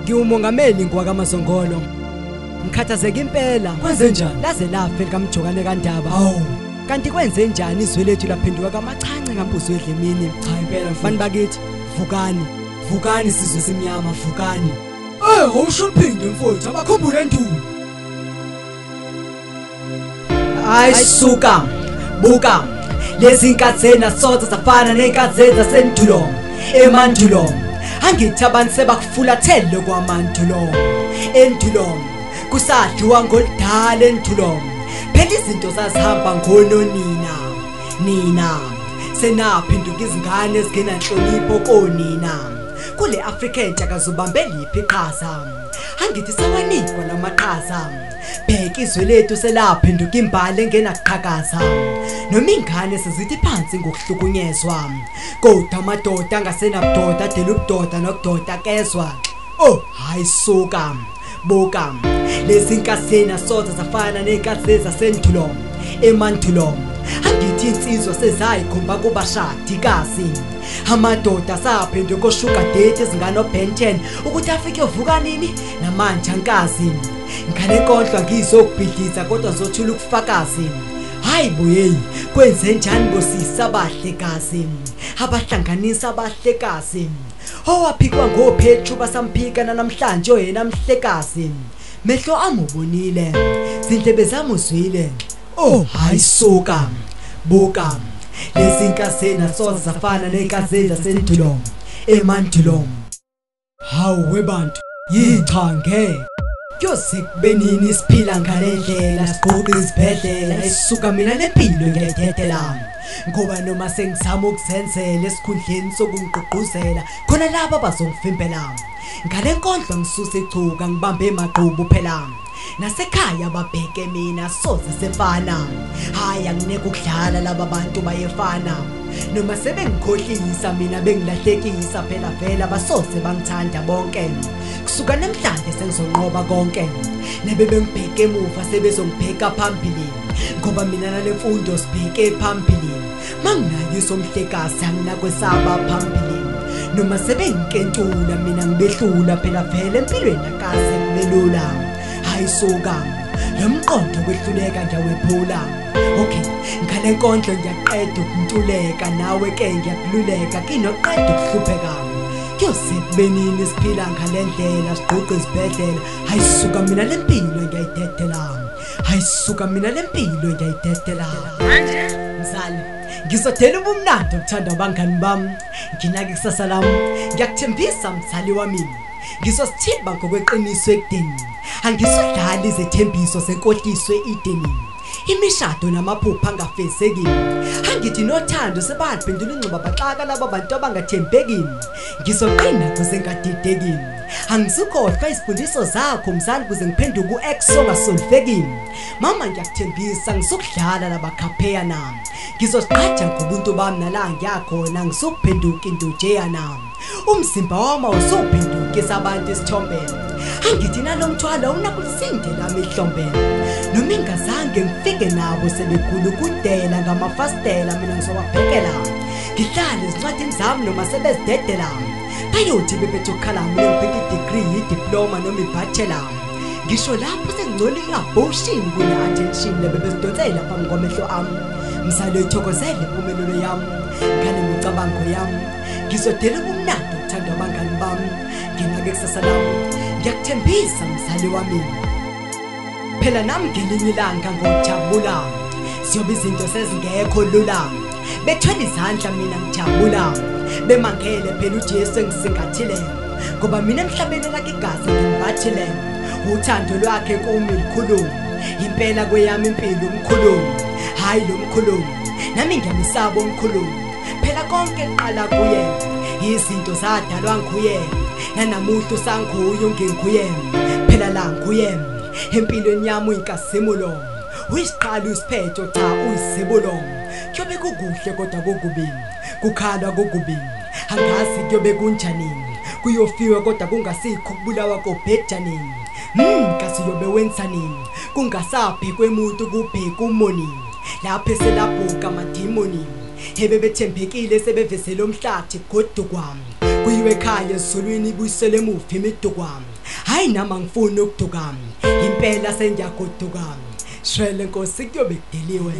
Ngiwumongameli ngwakaMazongolo. Ngikhathazeka impela. Kwenze njani? Laze lafa likaMjokane kaNdaba. Hawu. Kanti kwenze njani izwe lethu laphenduka kamachance ngampuzu edlemini? Cha impela mfowethu. Bantu bakithi, vukani. Vukani sizwe simnyama, vukani. Awusho uphinde mfowethu, abakhumbule endulo. Hayi suka. Buka. Lezi nkathi nasoza zafana nenkathi zasendulo. Emandulo. Angithi abantu sebakufulathele kwamandulo. Endulo. Kusadliwa ngoludala endulo. Phela izinto zazihamba ngononina. Nina senaphenduka izingane ezingenanhlonipho konina. Kule Afrika entsha kazubambe liphi iqhaza? Angithi sawanikwa lamaqhaza. Bheka izwe lethu selaphenduka imbali engenaqhakaza. Noma ingane sezithi phansi ngokuhlukunyezwa. Kodwa amadoda angasenabudoda adela ubudoda nokudoda kezwa. Oh, hayi suka. Buka. Lezi nkathi nasoza zafana nenkathi zasendulo. Emandulo. Angithi insizwa sezayikhomba kubashadikazi. Amadoda saphenduka oshuka date ezingane oBenten ukuthi afike uvuka nini namanje ankazi. Ngale nkondlo ngizokubhidliza kodwa ngizothula ukufakazi. Hayi boyeyi, kwenze njani bosisa abahlekazi? Abahlanganisa abahlekazi. Owaphikwa ngoPetru basamphika namhlanje oyena mhlekazi. Mehlo amubonile, zindlebe zamuzwile. Oh, hayi suka. Buka. Lezi nkathi nasoza zafana nenkathi zasendulo. Emandulo. Hawu webantu, yicha ngeke. Kuyoze kube nini siphila ngale ndlela, sigqoke izibhedlela, isuka mina lempilo ngiyayidedela. Ngoba noma sengizama ukuzenzela esikhundleni sokungigqugquzela, khona laba bazongivimbela. Ngale nkondlo ngisuse ichuka ngibambe emagqubu phela. Nasekhaya babheke mina soze sefana. Hayi angineke ukudlala laba bantu bayefana. Noma sebengikhohlisa mina bengilahlekisa phela vela basoze bangithanda bonke. Kusuka namhlanje sengizonqoba konke. Nebe bengibheke emuva sebezongibheka phambili. Ngoba mina nalemfundo sibheke phambili. Manginayo isomhlekazi anginakwesaba phambili. Noma sebengikentula mina ngibehlula phela vele empilweni akaze kubelula. Hayi suka, lo mqondo kwehluleka ngiyawephula. Okay, ngale nkondlo ngiyaqeda ukuntuleka, nawe ke ngiyakululeka kinoqeda ukuhlupheka. Kuyoze kube nini siphila ngale ndlela, sigqoke izibhedlela? Hayi suka mina lempilo ngiyayidedela. Hayi suka mina lempilo ngiyayidedela. Mzali, ngizodela ubumnandi obuthanda abangani bami. Nginake ikusasa lami. Ngiyakuthembisa mzali wami. Ngizosithiba ngokweqiniso ekudeni. Angizodlala izethembiso zenkohliso eEdeni. Imishado namaphupho angafezeki. Angithi nothando sebaphendula ingxuba baxaka laba bantu abangathembeki. Ngizoqina kuze ngadideki. Angizukhohlwa izifundiso zakho mzali kuze ngiphenduke u-ex ongasolveki. Mama ngiyakuthembisa ngizokudlala labakhapheya na. Ngizoziqhaja ngobuntu bami nala ngiyakhona ngizokuphenduka indujeyana. Umzimba wami awusuphendukisa abantu isithombe. Angithi nalomthwalo unakusindela amihlombe. Noma ingazange ngifike nabo sebegulukudela ngamafastela mina ngizowabhekela. Ngihlale ezincwadini zami noma sebezidedela. Bayothi bebethe ukukhala mina ngibheke i-degree, i-diploma noma i-bachelor. Ngisho lapho sengingcono i-abortion kune-attention lebebezidonsela phambi kwamehlo ami. Mzali uyithokozele impumelelo yami ngale micabango yami. Ngizodela ubumnandi obuthandwa abangani bami. Nginake ikusasa lami. Ngiyakuthembisa mzali wami. Phela nami ngelinye ilanga ngojabula. Siyobe izinto sezingekho lula. Bethwele izandla mina ngijabula. Bemangele phela uJesu engisingathile. Ngoba mina emhlabeni lakhe igazi ngimbathile. Uthando lwakhe kumi likhulu. Impela kweyami impilo umkhulu. Hayi lo mkhulu. Nami ngiyamisaba omkhulu. Phela konke kuqala kuye. Izinto zadalwa nguye. Nanamuhla usanguye nginguye. Phela la nguye. Empilweni yami uyinkazimulo. Uyisiqalo isiphetho cha uyizibulo. Kuyobe kukuhle kodwa kukubi. Kukhalwa kukubi. Angazi kuyobe kunjani. Kuyofiwa kodwa kungasikho ukubulawa kobhejani. Kasi yobe wenzani? Kungasabhekwe umuntu kubheka umoni. Lapho eselabhuka amadimoni. Ebebethembekile sebevezele umhlathi godukwa. Kuyiwe ekhaya ezulwini ibuyisele emuva imiduka. Hayi nami angifuni ukuduka, impela sengiyagoduka. Shwele Nkosi, kuyobe kudeliwe.